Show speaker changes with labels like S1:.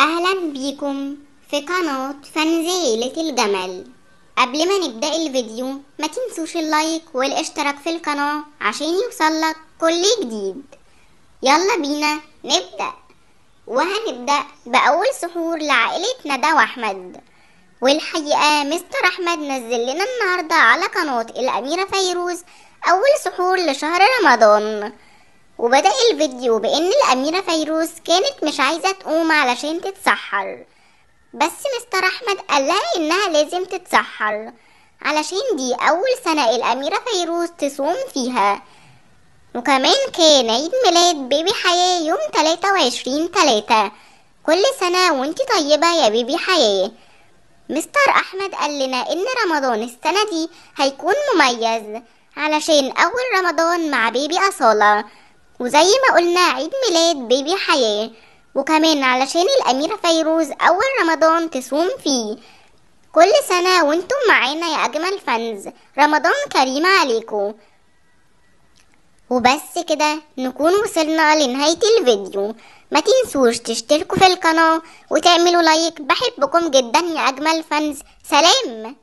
S1: أهلا بيكم في قناة fans عيلة الجمل. قبل ما نبدأ الفيديو ما تنسوش ال like والاشتراك في القناة عشان يوصلك كل جديد. يلا بينا نبدأ. وهنبدأ بأول سحور لعائلة ندى وأحمد. والحقيقة مستر أحمد نزل لنا النهاردة على قناة الأميرة فيروز أول سحور لشهر رمضان. وبدأ الفيديو بأن الأميرة فيروز كانت مش عايزة تقوم علشان تتسحر، بس مستر أحمد قال لها إنها لازم تتسحر علشان دي أول سنة الأميرة فيروز تصوم فيها. وكمان كان عيد ميلاد بيبي حياة يوم 23/3. كل سنة وانتي طيبة يا بيبي حياة. مستر أحمد قال لنا إن رمضان السنة دي هيكون مميز علشان أول رمضان مع بيبي أصالة، وزي ما قلنا عيد ميلاد بيبي حياة، وكمان علشان الأميرة فيروز أول رمضان تصوم فيه. كل سنة وانتم معانا يا أجمل fans، رمضان كريم عليكم. وبس كده نكون وصلنا لنهاية الفيديو. ما تنسوش تشتركوا في القناة وتعملوا like. بحبكم جدا يا أجمل fans. سلام.